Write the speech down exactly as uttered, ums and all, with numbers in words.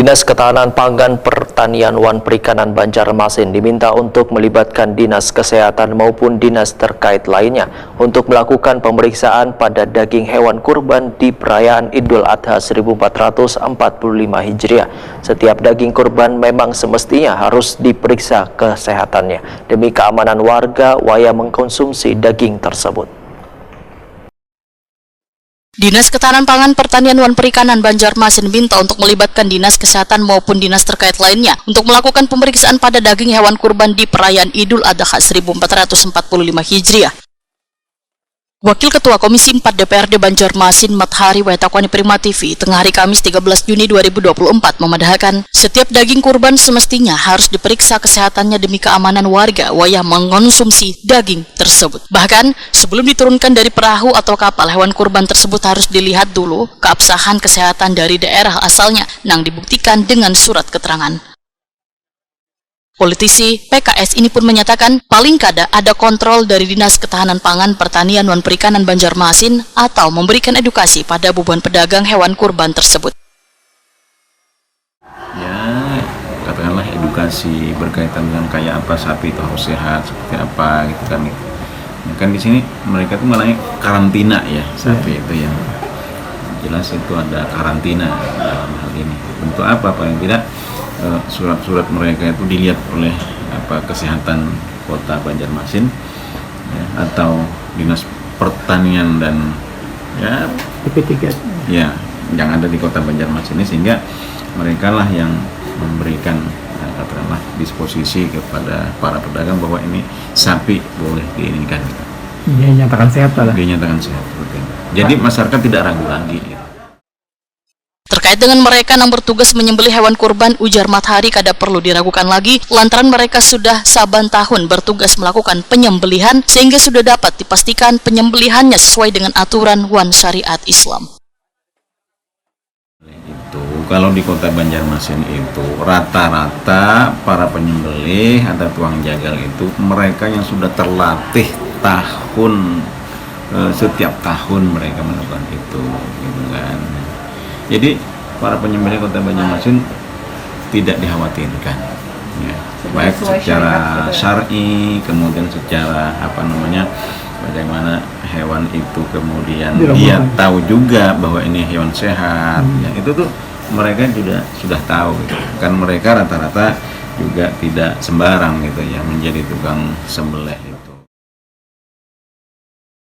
Dinas Ketahanan Pangan, Pertanian, wan Perikanan Banjarmasin diminta untuk melibatkan Dinas Kesehatan maupun dinas terkait lainnya untuk melakukan pemeriksaan pada daging hewan kurban di perayaan Idul Adha seribu empat ratus empat puluh lima Hijriah. Setiap daging kurban memang semestinya harus diperiksa kesehatannya demi keamanan warga wayah mengkonsumsi daging tersebut. Dinas Ketahanan Pangan, Pertanian, wan Perikanan Banjarmasin minta untuk melibatkan dinas kesehatan maupun dinas terkait lainnya untuk melakukan pemeriksaan pada daging hewan kurban di perayaan Idul Adha seribu empat ratus empat puluh lima Hijriah. Wakil Ketua Komisi empat D P R D Banjarmasin, Mat Hari, wayah takwani Prima T V, tengah hari Kamis tiga belas Juni dua ribu dua puluh empat, memadahakan, setiap daging kurban semestinya harus diperiksa kesehatannya demi keamanan warga wayah mengonsumsi daging tersebut. Bahkan, sebelum diturunkan dari perahu atau kapal, hewan kurban tersebut harus dilihat dulu keabsahan kesehatan dari daerah asalnya nang dibuktikan dengan surat keterangan. Politisi P K S ini pun menyatakan, paling kada ada kontrol dari Dinas Ketahanan Pangan, Pertanian, wan Perikanan Banjarmasin atau memberikan edukasi pada bubuhan pedagang hewan kurban tersebut. Ya, katakanlah edukasi berkaitan dengan kayak apa sapi itu harus sehat, seperti apa gitu kan gitu. Nah, kan di sini mereka tuh malah karantina ya sapi itu ya. Jelas itu ada karantina dalam hal ini. Bentuk apa? Paling tidak eh, surat-surat mereka itu dilihat oleh apa kesehatan kota Banjarmasin ya, atau dinas pertanian dan ya P P tiga. ya yang ada di kota Banjarmasin ini, sehingga mereka lah yang memberikan eh, katakanlah disposisi kepada para pedagang bahwa ini sapi boleh diinikan gitu. Dinyatakan sehat lah. Dinyatakan sehat seperti itu. Jadi masyarakat tidak ragu lagi gitu. Terkait dengan mereka nang bertugas menyembelih hewan kurban, ujar Mat Hari, kada perlu diragukan lagi lantaran mereka sudah saban tahun bertugas melakukan penyembelihan sehingga sudah dapat dipastikan penyembelihannya sesuai dengan aturan wan syariat Islam. Itu kalau di kota Banjarmasin itu rata-rata para penyembelih atau tuang jagal itu mereka yang sudah terlatih tahun eh, setiap tahun mereka melakukan itu gitu kan. Jadi para penyembelih kota Banjarmasin tidak dikhawatirkan ya, baik secara syar'i, kemudian secara apa namanya, bagaimana hewan itu kemudian dia tahu juga bahwa ini hewan sehat ya, itu tuh mereka juga sudah tahu gitu. Kan mereka rata-rata juga tidak sembarang gitu ya menjadi tukang sembelih.